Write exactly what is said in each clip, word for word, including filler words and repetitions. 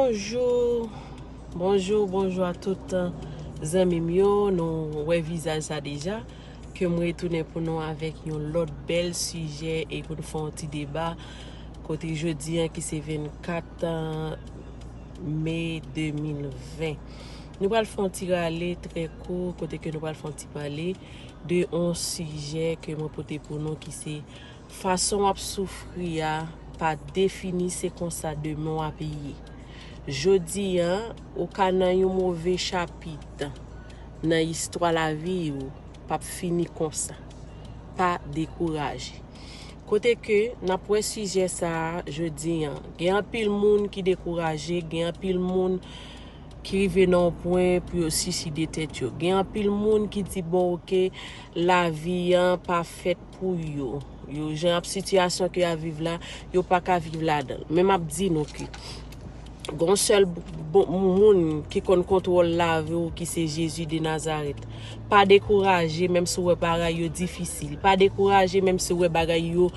Bonjou, bonjou, bonjou a tout zanmi m yo. Nou wè vizaj sa deja. Ke m retounen pou nou avèk yon lòt bèl sijè e pou n fè yon ti deba. Kote jodi an ki se vennkat me de mil ven. Nou pral fè yon ti rale trè kou, kote ke nou pral fè yon ti pale de yon sijè ke mwen pote pou nou ki se fason w ap soufri a pa defini se konsa demen w ap ye. Jodi an, ou ka nan yon move chapit nan istwa lavi w, p ap fini konsa. Pa dekouraje. Kote ke n ap wè sijè sa a jodi an, gen anpil moun ki dekouraje, gen anpil moun ki rive nan yon pwen pou yo siside tèt yo. Gen anpil moun ki di, bon, oke, lavi an pa fèt pou yo. Yo, jan ap sitiyasyon ke y ap viv la, yo pa ka viv ladan l. Men m ap di nou ke gon sèl bon moun ki konn kontwòl lavi w ki se Jezi de Nazarèt. Pa dekouraje, menm si w wè bagay yo difisil. Pa dekouraje, menm si w wè bagay yo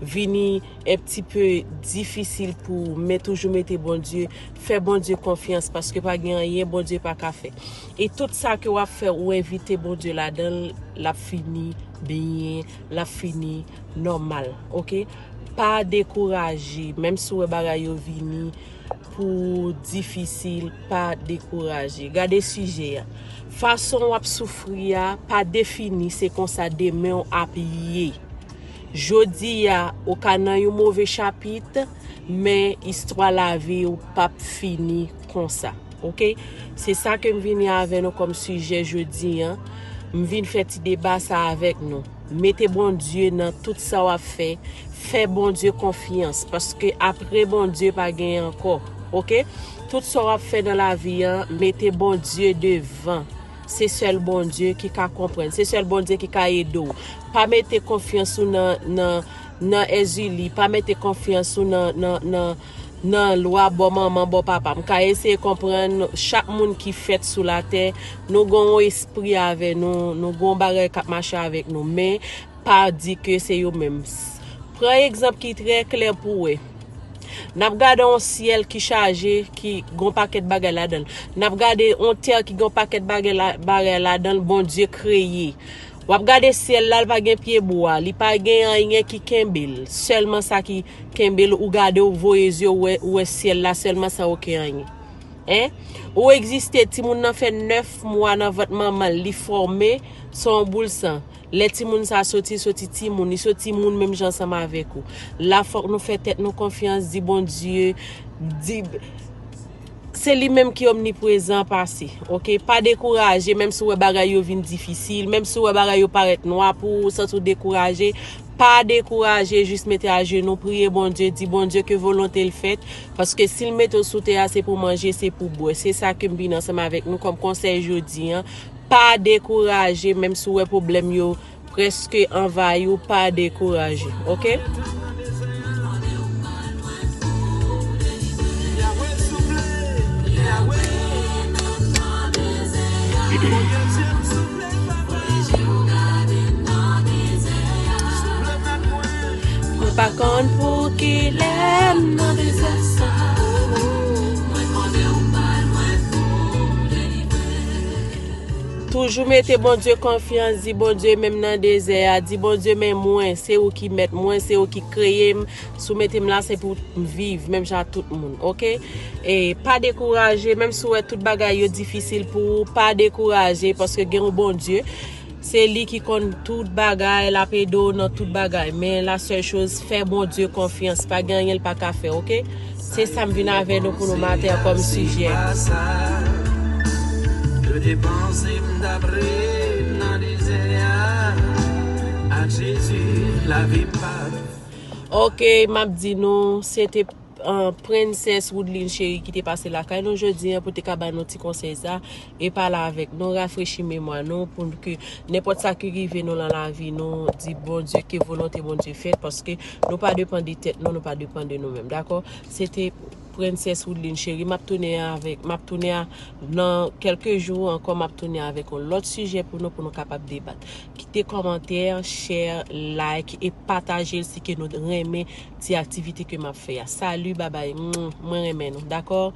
vini un petit peu difisil pou ou, men toujou mete Bondye, fè Bondye konfyans, paske pa gen anyen Bondye pa ka fè. E tout sa ke w ap fè, ou envite Bondye ladan l, l ap fini byen, l ap fini nòmal, oke? Pa dekouraje, menm si w wè bagay yo vini pou difisil, pa dekouraje. Gade sijè a. Fason w ap soufri a pa defini se konsa demen w ap ye. Jodi a, ou ka nan yon move chapit, men istwa lavi w p ap fini konsa. Oke? Se sa ke m vini avè nou kòm sijè jodi an. M vin fè ti deba sa avèk nou. Mete Bondye nan tout sa w ap fè. Fè Bondye konfyans, paske apre Bondye pa gen ankò. Oke? Tout sa w ap fè nan lavi an, mete Bondye devan. Se sèl Bondye ki ka konprann. Se sèl Bondye ki ka ede w. Pa mete konfyans ou nan, nan, nan Èzili. Pa mete konfyans ou nan, nan, nan, nan lwa bò manman, bò papa. M ka eseye konprann chak moun ki fèt sou latè. Nou gon yon espri avè nou, nou gon bagay k ap mache avèk nou. Men, pa di ke se yo menm. Pran egzanp ki trè klè pou w wè. N ap gade yon syèl ki chaje, ki gon pakèt bagay ladan l. N ap gade yon tè ki gon pakèt bagay la, bagay ladan l, Bondye kreye. W ap gade syèl la, li pa gen pyebwa, li pa gen anyen ki kenbe l. Sèlman sa ki kenbe l, ou gade, ou voye zye, ou wè, ou wè syèl la, sèlman sa, okenn anyen. Hein? Ou egziste, timoun nan fè nèf mwa nan vant manman l, li fòme, se yon boul san. Lè timoun sa soti, soti timoun, li soti moun menm jan ansanm avèk ou. La, fòk nou fè tèt nou konfyans, di Bondye, di, se li menm ki omniprezan pase, oke? Pa dekouraje, menm si w wè bagay yo vin difisil, menm si w wè bagay yo parèt nwa pou ou, santi w dekouraje, pa dekouraje, jis mete ajenou, priye Bondye, di Bondye ke volonte l fèt, paske si l mete w sou tè a, se pou manje, se pou bwè. Se sa ke m vin ansanm avèk nou kòm konsèy jodi an. Pa dekouraje, menm si w wè pwoblèm yo prèske anvayi w, pa dekouraje, oke? Mwen pa konn pou kilè m nan dezè sa. Toujou mete Bondye konfyans, di Bondye, menm nan dezè a, di Bondye, men mwen, se ou ki mèt mwen, se ou ki kreye m, si w mete m la, se pou m viv, menm jan ak tout moun, oke? E pa dekouraje, menm si w wè tout bagay yo difisil pou ou, pa dekouraje, paske gen yon Bondye, se li ki konn tout bagay, l ap ede w nan tout bagay, men la sèl choz, fè Bondye konfyans, pa gen anyen l pa ka fè, oke? Se sa m vin avè nou pou nou maten an kòm sijè. Yo te panse m t ap ret nan dezè a, ak Jezi, lavi m pa. Oke, m ap di nou, se te, uh, Prensès Woodline Chéry ki te pase lakay nou jodi an pou te ka ba nou ti konsèy sa e pale avèk nou, rafrechi memwa nou pou ke nenpòt sa ki rive nou nan lavi nou, di Bondye ke volonte Bondye fèt, paske nou pa depann de tèt nou, nou pa depann de nou menm, dakò? Se te Princess Woodline cheri, m ap tounen avèk, m ap tounen a, nan kèlke jou ankò, m ap tounen avèk yon lòt sijè pou nou, pou nou kapab debat. Kite kòmantè, share, like e pataje l si ke nou renmen ti aktivite ke m ap fè a. Salut, babay, mwen renmen nou, dakò?